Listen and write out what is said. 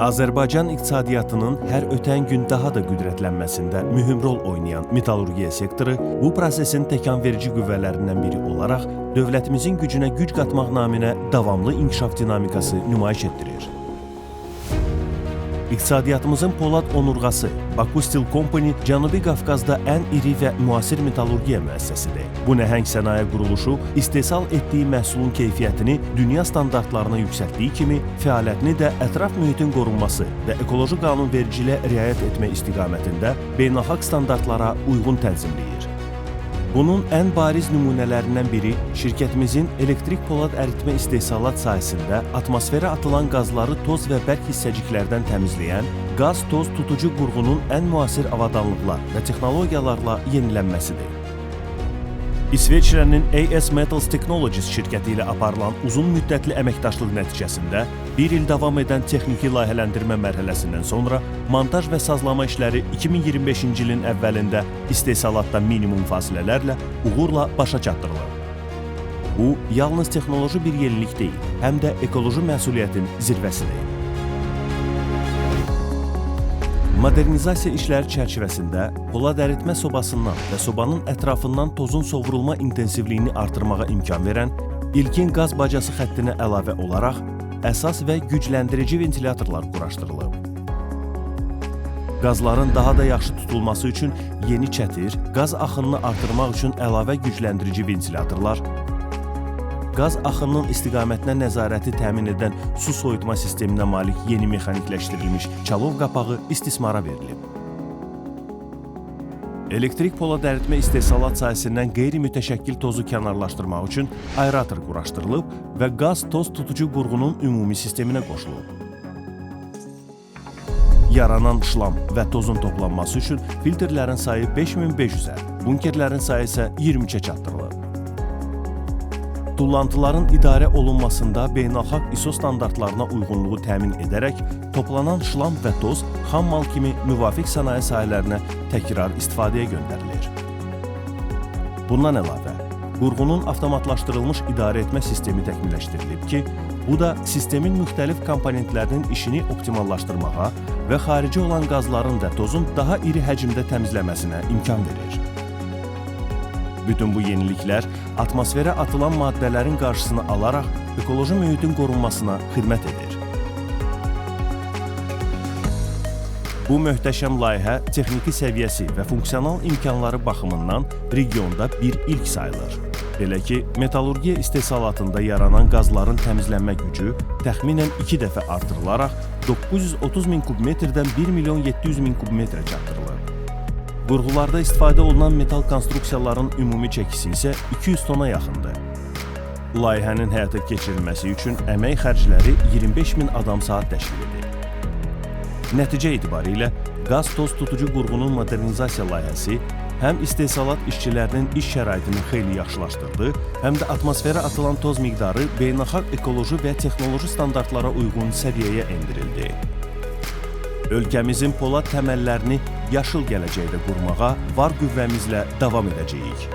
Azərbaycan iqtisadiyyatının hər ötən gün daha da qüdrətlənməsində mühüm rol oynayan metallurgiya sektoru bu prosesin təkanverici qüvvələrindən biri olaraq dövlətimizin gücünə güc qatmaq naminə davamlı inkişaf dinamikası nümayiş etdirir. İqtisadiyyatımızın polad onurğası Baku Steel Company Cənubi Qafqazda ən iri və müasir metallurgiya müəssisəsidir. Bu nəhəng sənaye quruluşu istehsal etdiyi məhsulun keyfiyyətini dünya standartlarına yüksəltdiyi kimi, fəaliyyətini də ətraf mühitin qorunması və ekoloji qanunvericiliyə riayət etmək istiqamətində beynəlxalq standartlara uyğun tənzimləyir. Bunun ən bariz nümunələrindən biri şirkətimizin elektrik polad əritmə istehsalat sahəsində atmosferə atılan qazları toz və bərk hissəciklərdən təmizləyən qaz-toz tutucu qurğunun ən müasir avadanlıqlar və texnologiyalarla yenilənməsidir. İsveçrənin AS Metals Technologies şirkəti ilə aparılan uzun müddətli əməkdaşlıq nəticəsində bir il davam edən texniki layihələndirmə mərhələsindən sonra montaj və sazlama işləri 2025-ci ilin əvvəlində istehsalatda minimum fasilələrlə uğurla başa çatdırılıb. Bu, yalnız texnoloji bir yenilik deyil, həm də ekoloji məsuliyyətin zirvəsidir. Modernizasiya işləri çərçivəsində polad əritmə sobasından və sobanın ətrafından tozun sovrulma intensivliyini artırmağa imkan verən ilkin qaz bacası xəttinə əlavə olaraq əsas və gücləndirici ventilyatorlar quraşdırılıb. Qazların daha da yaxşı tutulması üçün yeni çətir, qaz axınını artırmaq üçün əlavə gücləndirici ventilyatorlar, qaz axınının istiqamətinə nəzarəti təmin edən su soyutma sisteminə malik yeni mexanikləşdirilmiş çalov qapağı istismara verilib. Elektrik polad əritmə istehsalat sahəsindən qeyri-mütəşəkkil tozu kənarlaşdırmaq üçün aerator quraşdırılıb və qaz-toz tutucu qurğunun ümumi sisteminə qoşulub. Yaranan şlam və tozun toplanması üçün filtrlərin sayı 5500-ə, bunkerlərin sayı isə 23-ə çatdırılıb. Tullantıların idarə olunmasında beynəlxalq ISO standartlarına uyğunluğu təmin edərək toplanan şlam və toz xam mal kimi müvafiq sənaye sahələrinə təkrar istifadəyə göndərilir. Bundan əlavə, qurğunun avtomatlaşdırılmış idarə etmə sistemi təkmilləşdirilib ki, bu da sistemin müxtəlif komponentlərinin işini optimallaşdırmağa və xarici olan qazların və tozun daha iri həcmdə təmizləməsinə imkan verir. Bütün bu yeniliklər atmosferə atılan maddələrin qarşısını alaraq ekoloji mühitin qorunmasına xidmət edir. Bu möhtəşəm layihə texniki səviyyəsi və funksional imkanları baxımından regionda bir ilk sayılır. Belə ki, metallurgiya istehsalatında yaranan qazların təmizlənmə gücü təxminən 2 dəfə artırılaraq 930 min kubmetrdən 1 milyon 700 min kubmetrə çatdırılır. Qurğularda istifadə olunan metal konstruksiyaların ümumi çəkisi isə 200 tona yaxındır. Layihənin həyata keçirilməsi üçün əmək xərcləri 25 min adam saat təşkil edir. Nəticə etibarilə qaz-toz tutucu qurğunun modernizasiya layihəsi həm istehsalat işçilərinin iş şəraitini xeyli yaxşılaşdırdı, həm də atmosferə atılan toz miqdarı beynəlxalq ekoloji və texnoloji standartlara uyğun səviyyəyə endirildi. Ölkəmizin polad təməllərini yaşıl gələcəkdə qurmağa var qüvvəmizlə davam edəcəyik.